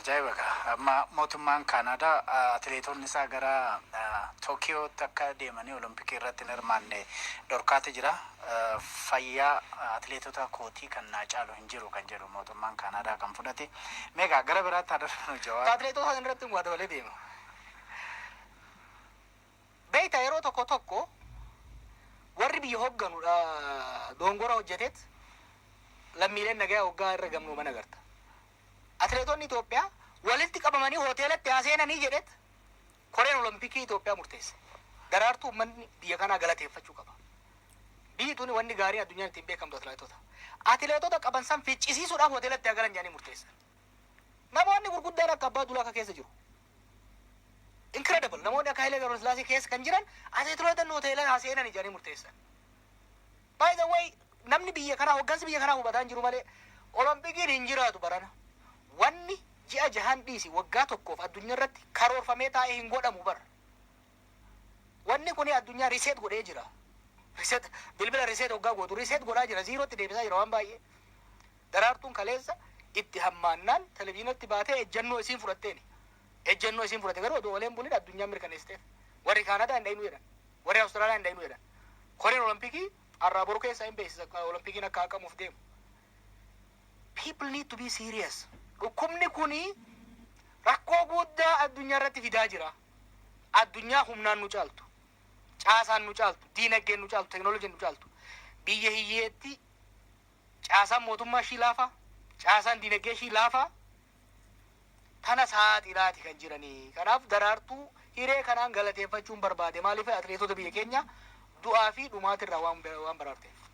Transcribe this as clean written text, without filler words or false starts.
Ajaa'iba gaa! Amma mootummaan Kaanaadaa atileetonni isaa gara Tookiyootti akka deemanii Olompikii irratti hin hirmaanne dhorkaati jira. Fayyaa atileetota kootii kan naa caalu hin jiru kan jedhu mootummaan Kaanaadaa kan fudhate. Meegaa gara biraatti haa darbinu, Jawaar. Atileetota sana irratti waa dabalee deema. Beektaa, yeroo tokko tokko warri biyya hoogganu dongora hojjeteet lammiileen nagayaa hoggaa irra gamnooman agarta. Atileetonni Itoophiyaa walitti qabamanii hoteelatti haa seenanii jedhet koreen Olompikii Itoophiyaa murteesse. Daraartuu uummanni biyya kanaa galateeffachuu qaba. Biyyi tuni wanni gaariin addunyaan ittiin beekamtu atileetota. Atileetota qaban san ficcisiisuudhaaf hoteelatti haa galan jedhanii murteessan. Namoonni gurguddaan akka Abbaa Duulaa akka keessa jiru. Incredible, namoonni akka Hayilee Gabrasillaasee keessa kan jiran atileetota hoteela haa seenanii jedhanii murteessan. By the way, namni biyya kanaa, hoggansi biyya kanaa hubataa hin jiru malee, Olompikiin hin jiraatu barana. Wanni ji'a 6n dhiisi, waggaa tokkoof addunyaa irratti karoorfamee taa'ee hin godhamu bara. Wanni kuni addunyaa reset godhee jira. Reset, bilbila reset hoggaa gootu reset godhaa jira, zerotti deebisaa jira waan baay'ee. Daraartuun kaleessa itti hammaannaan televiziyoonatti baatee ejjennoo isiin fudhatteeni. Ejjennoo isiin fudhatte garuu odoo waleen bulin addunyaan mirkaneessiteef. Warri Kaanadaa hin dhayinuu jedhan. Warri Awustiraaliyaa hin dhayinuu jedhan. Koreen Olompikii har'aa boru keessaa hin beeksisa Olompikiin akka haqamuuf deemu. People need to be serious. Dhukkubni kuni rakkoo guddaa addunyaa irratti fidaa jira. Addunyaa humnaan nu caaltu, caasaan nu caaltu, diinagdeen nu caaltu, teknooloojiin nu caaltu. Biyya hiyyeetti caasaan mootummaa ishii laafaa, caasaan diinagdee ishii laafaa, tana saaxilaati kan jiranii. Kanaaf Daraartuu hiree kanaan galateeffachuun barbaade. Maaliif? Atileetota biyya keenya du'aa fi dhumaatirraa waan baraarteef.